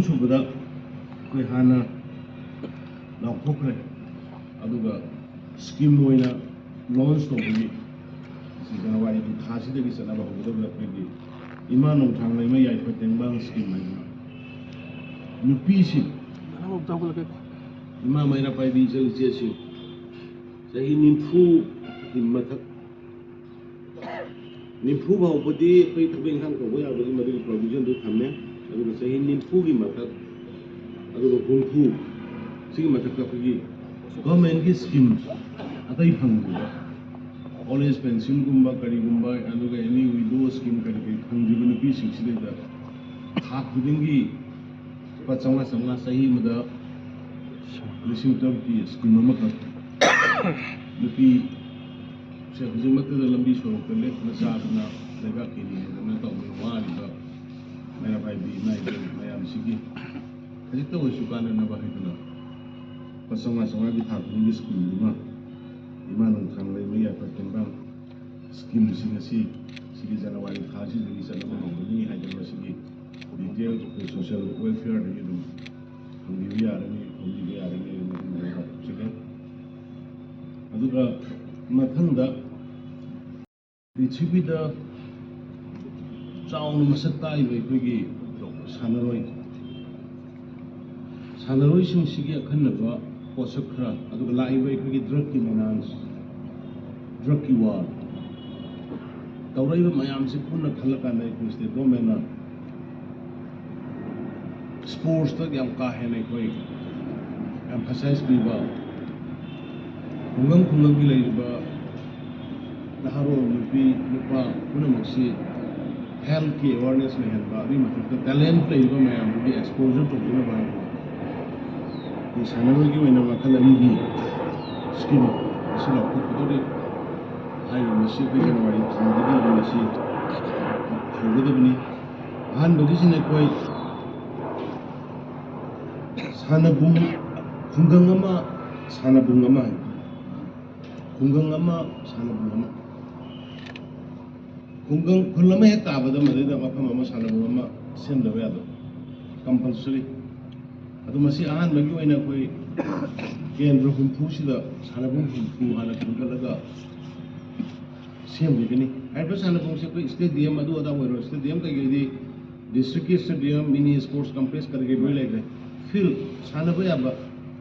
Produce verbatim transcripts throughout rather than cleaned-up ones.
ꯁꯨꯕꯗ ꯑꯩꯈꯣꯏ ꯍꯥꯟꯅ ꯂꯥꯎꯊꯣꯛꯈ꯭ꯔꯦ꯫ ꯑꯗꯨꯒ ꯁ꯭ꯀꯤꯝ ꯑꯣꯏꯅ ꯂꯣꯟꯁ ꯇꯧꯕꯒꯤ ꯁꯤ ꯖꯅꯋꯥꯔꯤꯒꯤ ꯊꯥꯁꯤꯗꯒꯤ ꯆꯠꯅꯕ ꯍꯧꯒꯗꯕ ꯑꯩꯈꯣꯏꯒꯤ ꯏꯃꯥ ꯅꯣꯡꯊꯥꯡ ꯂꯩꯃ ꯌꯥꯏꯐ ꯇꯦꯡꯕꯥꯡ ꯁ꯭ꯀꯤꯝ ꯍꯥꯏꯗꯅ ꯅꯨꯄꯤꯁꯤꯡ, ꯏꯃꯥ ꯃꯩꯔꯥ ꯄꯥꯏꯕꯤ ꯏꯆꯜ ꯏꯆꯦꯁꯤꯡ ꯆꯍꯤ ꯅꯤꯐꯨꯒꯤ ꯃꯊꯛ, ꯅꯤꯐꯨ ꯐꯥꯎꯕꯗꯤ ꯑꯩꯈꯣꯏ ꯊꯕꯛ ꯏꯪꯈꯥꯡ ꯇꯧꯕ ꯌꯥꯕꯒꯤ ꯃꯗꯨꯒꯤ ꯄ꯭ꯔꯣꯚꯤꯖꯟꯗꯨ ꯊꯝꯃꯦ꯫ ꯑꯗꯨꯒ ꯆꯍꯤ ꯅꯤꯐꯨꯒꯤ ꯃꯊꯛ, ꯑꯗꯨꯒ ꯍꯨꯝꯐꯨ, ꯁꯤꯒꯤ ꯃꯊꯛꯇ ꯑꯩꯈꯣꯏꯒꯤ ꯒꯚꯔꯟꯃꯦꯟꯠꯀꯤ ꯁ꯭ꯀꯤꯝ ꯑꯇꯩ ꯐꯪꯗ꯭ꯔꯤꯕ, ꯑꯣꯜ ꯑꯦꯖ ꯄꯦꯟꯁꯤꯟꯒꯨꯝꯕ ꯀꯔꯤꯒꯨꯝꯕ, ꯑꯗꯨꯒ ꯑꯦꯅꯤ ꯋꯤꯗꯣ ꯁ꯭ꯀꯤꯝ ꯀꯔꯤ ꯀꯔꯤ ꯐꯪꯗ꯭ꯔꯤꯕ ꯅꯨꯄꯤꯁꯤꯡꯁꯤꯗꯩꯗ ꯊꯥ ꯈꯨꯗꯤꯡꯒꯤ ꯂꯨꯄꯥ ꯆꯥꯝꯃꯉꯥ ꯆꯥꯝꯃꯉꯥ, ꯆꯍꯤ ꯑꯃꯗ ꯂꯤꯁꯤꯡ ꯇꯔꯨꯛꯀꯤ ꯁ꯭ꯀꯤꯝ ꯑꯃꯈꯛ ꯅꯨꯄꯤ ꯁꯦ ꯍꯧꯖꯤꯛꯃꯛꯇꯗ ꯂꯝꯕꯤ ꯁꯣꯔꯣꯛꯇ ꯂꯦꯞꯇꯅ ꯆꯥꯗꯅ ꯂꯩꯕꯥꯛꯀꯤꯅꯤ ꯍꯥꯏꯗꯅ ꯇꯧꯗꯅ ꯋꯥꯔꯤꯕ ꯃꯩꯔꯥ ꯄꯥꯏꯕꯤ ꯏꯃꯥ ꯏꯕꯦꯟ ꯃꯌꯥꯝꯁꯤꯒꯤ ꯈꯖꯤꯛꯇ ꯑꯣꯏꯔꯁꯨ ꯀꯥꯟꯅꯅꯕ ꯍꯥꯏꯗꯅ ꯂꯨꯄꯥ ꯆꯥꯝꯃꯉꯥ ꯆꯥꯝꯃꯉꯥꯒꯤ ꯊꯥ ꯈꯨꯗꯤꯡꯒꯤ ꯁ꯭ꯀꯤꯝꯗꯨꯃ ꯏꯃꯥ ꯅꯣꯡꯊꯥꯡ ꯂꯩꯃ ꯌꯥꯏꯐ ꯇꯦꯡꯕꯥꯡ ꯁ꯭ꯀꯤꯝꯁꯤꯡ ꯑꯁꯤ ꯁꯤꯒꯤ ꯖꯅꯋꯥꯔꯤ ꯊꯥꯁꯤꯗꯒꯤ ꯆꯠꯅꯕ ꯍꯧꯒꯅꯤ ꯍꯥꯏꯗꯅ ꯃꯁꯤꯒꯤ ꯗꯤꯇꯦꯜ ꯑꯩꯈꯣꯏ ꯁꯣꯁꯤꯌꯦꯜ ꯋꯦꯜꯐꯤꯌꯔꯗꯒꯤ ꯑꯗꯨꯝ ꯐꯪꯕꯤꯕ ꯌꯥꯔꯅꯤ, ꯐꯪꯕꯤꯕ ꯌꯥꯔꯅꯤ ꯍꯥꯏꯅ ꯑꯩꯅ ꯂꯩꯕꯥꯛ ꯄꯤꯖꯒꯦ꯫ ꯑꯗꯨꯒ ꯃꯊꯪꯗ ꯄ꯭ꯔꯤꯊꯤꯕꯤꯗ ꯆꯥꯎꯅ ꯃꯁꯛ ꯇꯥꯛꯏꯕ ꯑꯩꯈꯣꯏꯒꯤ ꯁꯥꯟꯅꯔꯣꯏ, ꯁꯥꯟꯅꯔꯣꯏꯁꯤꯡꯁꯤꯒꯤ ꯑꯈꯟꯅꯕ ꯄꯣꯠꯁꯛ ꯈꯔ, ꯑꯗꯨꯒ ꯂꯥꯛꯏꯕ ꯑꯩꯈꯣꯏꯒꯤ ꯗ꯭ꯔꯒꯀꯤ ꯃꯩꯅꯥꯟ, ꯗ꯭ꯔꯒꯀꯤ ꯋꯥꯔ ꯇꯧꯔꯛꯏꯕ ꯃꯌꯥꯝꯁꯤ ꯄꯨꯟꯅ ꯈꯜꯂꯀꯥꯟꯗ ꯑꯩꯈꯣꯏ ꯁ꯭ꯇꯦꯠ ꯒꯣꯔꯃꯦꯟꯅ ꯁ꯭ꯄꯣꯔꯠꯁꯇ ꯌꯥꯝ ꯀꯥ ꯍꯦꯟꯅ ꯑꯩꯈꯣꯏ ꯑꯦꯝꯐꯁꯥꯏꯖ ꯄꯤꯕ, ꯈꯨꯡꯒꯪ ꯈꯨꯡꯒꯪꯒꯤ ꯂꯩꯔꯤꯕ ꯅꯍꯥꯔꯣꯜ ꯅꯨꯄꯤ ꯅꯨꯄꯥ ꯄꯨꯝꯅꯃꯛꯁꯤ ꯍꯦꯜꯊꯀꯤ ꯑꯦꯋꯥꯔꯅꯦꯁ ꯂꯩꯍꯟꯕ, ꯑꯗꯨꯒꯤ ꯃꯊꯛꯇ ꯇꯦꯂꯦꯟꯠ ꯂꯩꯔꯤꯕ ꯃꯌꯥꯝꯗꯨꯒꯤ ꯑꯦꯛꯁꯄꯣꯖꯔ ꯇꯧꯕꯤꯅꯕ ꯍꯥꯏꯅ ꯑꯩꯈꯣꯏ ꯁꯥꯟꯅꯔꯣꯏꯒꯤ ꯑꯣꯏꯅ ꯃꯈꯜ ꯑꯅꯤꯒꯤ ꯁ꯭ꯀꯤꯝ ꯑꯁꯤ ꯂꯥꯎꯊꯣꯛꯀꯗꯧꯔꯤ꯫ ꯍꯥꯏꯔꯤꯕ ꯃꯁꯤ ꯑꯩꯈꯣꯏ ꯖꯅꯋꯥꯔꯤ ꯊꯥꯗꯒꯤ ꯑꯗꯨꯝ ꯃꯁꯤ ꯍꯧꯒꯗꯕꯅꯤ꯫ ꯑꯍꯥꯟꯕꯒꯤꯁꯤꯅ ꯑꯩꯈꯣꯏ ꯁꯥꯟꯅꯕꯨꯡ, ꯈꯨꯡꯒꯪ ꯑꯃ, ꯁꯥꯟꯅꯕꯨꯡ ꯑꯃ ꯍꯥꯏꯕ, ꯈꯨꯡꯒꯪ ꯑꯃ, ꯁꯥꯟꯅꯕꯨꯡ ꯑꯃ, ꯈꯨꯡꯒꯪ, ꯈꯨꯜ ꯑꯃ ꯍꯦꯛ ꯇꯥꯕꯗ ꯃꯗꯩꯗ ꯃꯐꯝ ꯑꯃ, ꯁꯥꯟꯅꯕꯨꯡ ꯑꯃ ꯁꯦꯝꯗꯕ ꯌꯥꯗꯕ꯫ ꯀꯝꯄꯜꯁꯔꯤ꯫ ꯑꯗꯨ ꯃꯁꯤ ꯑꯍꯥꯟꯕꯒꯤ ꯑꯣꯏꯅ ꯑꯩꯈꯣꯏ ꯀꯦꯟꯗ꯭ꯔ ꯍꯨꯝꯐꯨꯁꯤꯗ ꯁꯥꯟꯅꯕꯨꯡ ꯍꯨꯝꯐꯨ ꯍꯥꯟꯅ ꯈꯟꯒꯠꯂꯒ ꯁꯦꯝꯈꯤꯒꯅꯤ꯫ ꯍꯥꯏꯔꯤꯕ ꯁꯥꯟꯅꯕꯨꯡꯁꯦ ꯑꯩꯈꯣꯏ ꯁ꯭ꯇꯦꯗꯤꯌꯝ ꯑꯗꯨ ꯑꯗꯥ ꯑꯣꯏꯔꯣ, ꯁ꯭ꯇꯦꯗꯤꯌꯝ ꯀꯩꯀꯩꯗꯤ ꯗꯤꯁꯇ꯭ꯔꯤꯛꯀꯤ ꯁ꯭ꯇꯦꯗꯤꯌꯝ, ꯃꯤꯅꯤ ꯁ꯭ꯄꯣꯔꯠꯁ ꯀꯝꯄ꯭ꯂꯦꯛꯁ ꯀꯔꯤ ꯀꯔꯤ ꯂꯣꯏ ꯂꯩꯈ꯭ꯔꯦ꯫ ꯐꯤꯜꯗ ꯁꯥꯟꯅꯕ ꯌꯥꯕ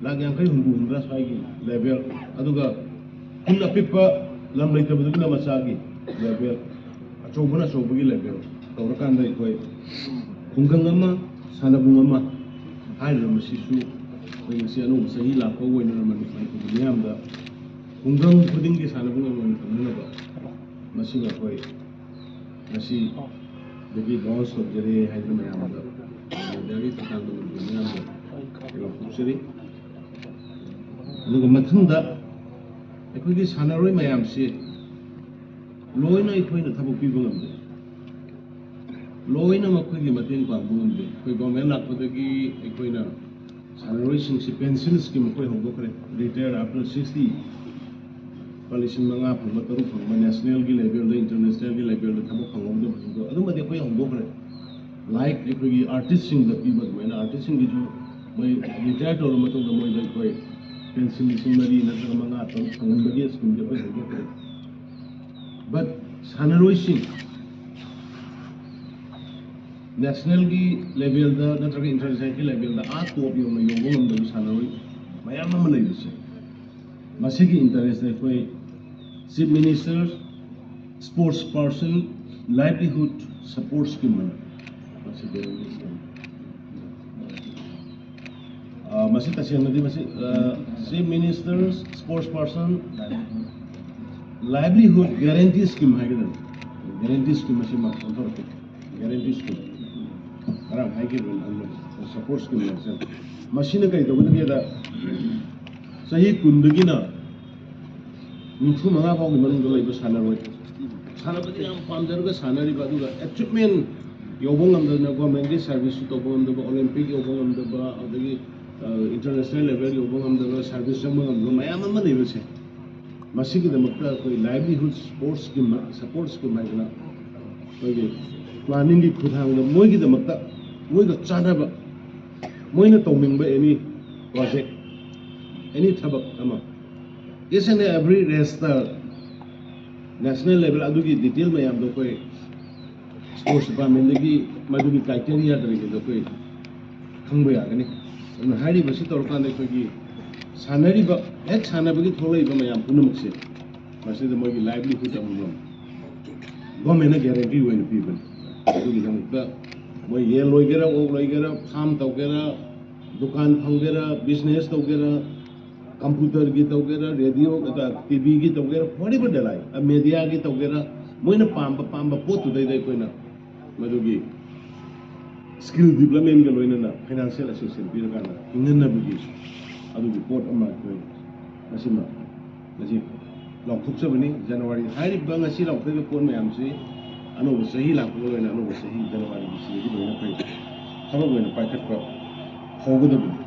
ꯂꯥꯈ ꯌꯥꯡꯈꯩ, ꯍꯨꯝꯐꯨ, ꯍꯨꯝꯗ꯭ꯔꯥ ꯁ꯭ꯋꯥꯏꯒꯤ ꯂꯦꯚꯦꯜ, ꯑꯗꯨꯒ ꯈꯨꯟ ꯑꯄꯤꯛꯄ ꯂꯝ ꯂꯩꯇꯕꯗꯨꯒꯤꯅ ꯃꯆꯥꯒꯤ ꯂꯦꯚꯦꯜ, ꯑꯆꯧꯕꯅ ꯑꯆꯧꯕꯒꯤ ꯂꯦꯚꯦꯜ ꯇꯧꯔꯀꯥꯟꯗ ꯑꯩꯈꯣꯏ ꯈꯨꯡꯒꯪ ꯑꯃ, ꯁꯥꯟꯅꯕꯨꯡ ꯑꯃ ꯍꯥꯏꯔꯤꯕ ꯃꯁꯤꯁꯨ ꯑꯩꯈꯣꯏ ꯉꯁꯤ ꯑꯅꯧꯕ ꯆꯍꯤ ꯂꯥꯛꯄ ꯑꯣꯏꯅ ꯃꯅꯤꯄꯨꯔꯒꯤ ꯃꯤꯌꯥꯝꯗ ꯈꯨꯡꯒꯪ ꯈꯨꯗꯤꯡꯒꯤ ꯁꯥꯟꯅꯕꯨꯡ ꯑꯃꯃꯝ ꯐꯪꯅꯅꯕ ꯃꯁꯤꯃ ꯑꯩꯈꯣꯏ ꯉꯁꯤꯗꯒꯤ ꯂꯣꯟꯁ ꯇꯧꯖꯔꯦ ꯍꯥꯏꯗꯅ ꯃꯌꯥꯝꯗ ꯃꯦꯗꯤꯌꯥꯒꯤ ꯈꯨꯠꯊꯥꯡꯗ ꯃꯅꯤꯄꯨꯔ ꯃꯤꯌꯥꯝꯗ ꯂꯥꯎꯊꯣꯛꯆꯔꯤ꯫ ꯑꯗꯨꯒ ꯃꯊꯪꯗ ꯑꯩꯈꯣꯏꯒꯤ ꯁꯥꯟꯅꯔꯣꯏ ꯃꯌꯥꯝꯁꯤ ꯂꯣꯏꯅ ꯑꯩꯈꯣꯏꯅ ꯊꯕꯛ ꯄꯤꯕ ꯉꯝꯗꯦ, ꯂꯣꯏꯅ ꯃꯈꯣꯏꯒꯤ ꯃꯇꯦꯡ ꯄꯥꯡꯕ ꯉꯝꯗꯦ꯫ ꯑꯩꯈꯣꯏ ꯒꯣꯔꯃꯦꯟ ꯂꯥꯛꯄꯗꯒꯤ ꯑꯩꯈꯣꯏꯅ ꯁꯥꯟꯅꯔꯣꯏꯁꯤꯡꯁꯤ ꯄꯦꯟꯁꯤꯜ ꯁ꯭ꯀꯤꯝ ꯑꯩꯈꯣꯏ ꯍꯧꯗꯣꯛꯈ꯭ꯔꯦ꯫ ꯔꯤꯇꯥꯌꯔ ꯑꯥꯐꯇꯔ ꯁꯤꯛꯁꯇꯤ ꯂꯨꯄꯥ ꯂꯤꯁꯤꯡ ꯃꯉꯥ ꯐꯪꯕ, ꯇꯔꯨꯛ ꯐꯪꯕ, ꯅꯦꯁꯅꯦꯜꯒꯤ ꯂꯦꯚꯦꯜꯗ, ꯏꯟꯇꯔꯅꯦꯁꯅꯦꯜꯒꯤ ꯂꯦꯚꯦꯜꯗ ꯊꯕꯛ ꯐꯪꯍꯧꯗꯕꯁꯤꯡꯗꯣ ꯑꯗꯨꯃꯗꯤ ꯑꯩꯈꯣꯏ ꯍꯧꯗꯣꯛꯈ꯭ꯔꯦ꯫ ꯂꯥꯏꯛ ꯑꯩꯈꯣꯏꯒꯤ ꯑꯥꯔꯇꯤꯁꯁꯤꯡꯗ ꯄꯤꯕ ꯑꯗꯨꯃꯥꯏꯅ ꯑꯥꯔꯇꯤꯁꯁꯤꯡꯒꯤꯁꯨ ꯃꯣꯏ ꯔꯤꯇꯥꯌꯔ ꯇꯧꯔꯕ ꯃꯇꯨꯡꯗ ꯃꯣꯏꯗ ꯑꯩꯈꯣꯏ ꯄꯦꯟꯁꯤꯜ ꯂꯤꯁꯤꯡ ꯃꯔꯤ ꯅꯠꯇ꯭ꯔꯒ ꯃꯉꯥ, ꯇꯔꯨꯛ ꯐꯪꯍꯟꯕꯒꯤ ꯁ꯭ꯀꯤꯝꯗꯤ ꯑꯩꯈꯣꯏ ꯍꯧꯗꯣꯛꯈ꯭ꯔꯦ꯫ ꯕꯠ ꯁꯥꯟꯅꯔꯣꯏꯁꯤꯡ ꯅꯦꯁꯅꯦꯜꯒꯤ ꯂꯦꯚꯦꯜꯗ ꯅꯠꯇ꯭ꯔꯒ ꯏꯟꯇꯔꯅꯦꯁꯅꯦꯜꯒꯤ ꯂꯦꯚꯦꯜꯗ ꯑꯥ ꯇꯣꯞ ꯌꯧꯅ ꯌꯧꯕ ꯉꯝꯗꯕ ꯁꯥꯟꯅꯔꯣꯏ ꯃꯌꯥꯝ ꯑꯃ ꯂꯩꯕꯁꯦ, ꯃꯁꯤꯒꯤ ꯏꯟꯇꯔꯦꯁꯇ ꯑꯩꯈꯣꯏ chief minister, sports person, livelihood support scheme ꯍꯥꯏꯅ ꯃꯁꯤ ꯒꯦꯔꯦꯟꯇꯤ ꯁ꯭ꯀꯤꯝ꯫ ꯑ, ꯃꯁꯤ ꯇꯁꯦꯡꯅꯗꯤ ꯃꯁꯤ, ꯑ, chief minister, sports person, livelihood guarantee scheme ꯍꯥꯏꯒꯗꯕꯅꯤ꯫ ꯒꯦꯔꯦꯟꯇꯤ ꯁ꯭ꯀꯤꯝ ꯑꯁꯤ ꯃꯥ ꯑꯣꯟꯊꯣꯔꯛꯀꯦ꯫ ꯒꯦꯔꯦꯟꯇꯤ ꯁ꯭ꯀꯤꯝ ꯉꯔꯥꯡ ꯍꯥꯏꯈꯤꯕꯅꯤ, ꯁꯄꯣꯔꯠ ꯁ꯭ꯀꯤꯝ ꯍꯥꯏꯁꯦ꯫ ꯃꯁꯤꯅ ꯀꯔꯤ ꯇꯧꯒꯗꯒꯦꯗ, ꯆꯍꯤ ꯀꯨꯟꯗꯒꯤꯅ ꯅꯤꯐꯨ ꯃꯉꯥ ꯐꯥꯎꯒꯤ ꯃꯅꯨꯡꯗ ꯂꯩꯕ ꯁꯥꯟꯅꯔꯣꯏ, ꯁꯥꯟꯅꯕꯗꯤ ꯌꯥꯝ ꯄꯥꯝꯖꯔꯒ ꯁꯥꯟꯅꯔꯤꯕ, ꯑꯗꯨꯒ ꯑꯦꯆꯤꯞꯃꯦꯟ ꯌꯧꯕ ꯉꯝꯗꯅ, ꯒꯣꯔꯃꯦꯟꯒꯤ ꯁꯥꯔꯚꯤꯁꯁꯨ ꯇꯧꯕ ꯉꯝꯗꯕ, ꯑꯣꯂꯦꯝꯄꯤꯛ ꯌꯧꯕ ꯉꯝꯗꯕ, ꯑꯗꯒꯤ, ꯑ, ꯏꯟꯇꯔꯅꯦꯁꯅꯦꯜ ꯂꯦꯚꯦꯜ ꯌꯧꯕ ꯉꯝꯗꯕ, ꯁꯥꯔꯚꯤꯁ ꯆꯪꯕ ꯉꯝꯗꯕ ꯃꯌꯥꯝ ꯑꯃ ꯂꯩꯕꯁꯦ, ꯃꯁꯤꯒꯤꯗꯃꯛꯇ ꯑꯩꯈꯣꯏ ꯂꯥꯏꯚꯂꯤꯍꯨꯗ ꯁꯄꯣꯔꯠ ꯁ꯭ꯀꯤꯝ, ꯁꯄꯣꯔꯠ ꯁ꯭ꯀꯤꯝ ꯍꯥꯏꯗꯅ ꯑꯩꯈꯣꯏꯒꯤ ꯄ꯭ꯂꯥꯅꯤꯡꯒꯤ ꯈꯨꯠꯊꯥꯡꯗ ꯃꯣꯏꯒꯤꯗꯃꯛꯇ ꯃꯣꯏꯒ ꯆꯥꯟꯅꯕ, ꯃꯣꯏꯅ ꯇꯧꯅꯤꯡꯕ any project, any ꯊꯕꯛ ꯑꯃ, each and every register, national level, ꯑꯗꯨꯒꯤ detail ꯃꯌꯥꯝꯗꯣ ꯑꯩꯈꯣꯏ sports department ꯇꯒꯤ ꯃꯗꯨꯒꯤ criteria ꯀꯔꯤ ꯀꯔꯤꯗꯣ ꯑꯩꯈꯣꯏ ꯈꯪꯕ ꯌꯥꯒꯅꯤ꯫ ꯑꯗꯨꯅ ꯍꯥꯏꯔꯤꯕꯁꯤ ꯇꯧꯔꯀꯥꯟꯗ ꯑꯩꯈꯣꯏꯒꯤ ꯁꯥꯟꯅꯔꯤꯕ, ꯍꯦꯛ ꯁꯥꯟꯅꯕꯒꯤ ꯊꯣꯛꯂꯛꯏꯕ ꯃꯌꯥꯝ ꯄꯨꯝꯅꯃꯛꯁꯦ, ꯃꯁꯤꯗ ꯃꯣꯏꯒꯤ livelihood ꯑꯃꯃꯝ government ꯅ guarantee ꯑꯣꯏꯅ ꯄꯤꯕꯅꯤ꯫ ꯑꯗꯨꯒꯤꯗꯃꯛꯇ ꯃꯣꯏ ꯌꯦꯟ ꯂꯣꯏꯒꯦꯔꯥ, ꯑꯣꯛ ꯂꯣꯏꯒꯦꯔꯥ, farm ꯇꯧꯒꯦꯔꯥ, ꯗꯨꯀꯥꯟ ꯐꯝꯒꯦꯔꯥ, business ꯇꯧꯒꯦꯔꯥ, computer ꯒꯤ ꯇꯧꯒꯦꯔꯥ, radio, ꯇꯤꯚꯤꯒꯤ ꯇꯧꯒꯦꯔꯥ, whatever they like, media ꯒꯤ ꯇꯧꯒꯦꯔꯥ, ꯃꯣꯏꯅ ꯄꯥꯝꯕ ꯄꯥꯝꯕ ꯄꯣꯠꯇꯨꯗꯩꯗ ꯑꯩꯈꯣꯏꯅ ꯃꯗꯨꯒꯤ skill development ꯀ ꯂꯣꯏꯅꯅ financial assistance ꯄꯤꯔꯀꯥꯟꯗ ꯍꯤꯡꯍꯟꯅꯕꯒꯤ ꯑꯗꯨꯒꯤ ꯄꯣꯠ ꯑꯃ ꯑꯩꯈꯣꯏ ꯃꯁꯤꯃ ꯉꯁꯤ ꯂꯥꯎꯊꯣꯛꯆꯕꯅꯤ꯫ January ꯍꯥꯏꯔꯤꯕ ꯉꯁꯤ ꯂꯥꯎꯊꯣꯛꯏꯕ ꯄꯣꯠ ꯃꯌꯥꯝꯁꯤ ꯑꯅꯧꯕ ꯆꯍꯤ ꯂꯥꯛꯄꯒ ꯂꯣꯏꯅ ꯑꯅꯧꯕ ꯆꯍꯤ January ꯒꯤ ꯁꯤꯗꯒꯤ ꯂꯣꯏꯅ ꯑꯩꯈꯣꯏ ꯊꯕꯛ ꯑꯣꯏꯅ ꯄꯥꯏꯈꯠꯄ ꯍꯧꯒꯗꯕꯅꯤ꯫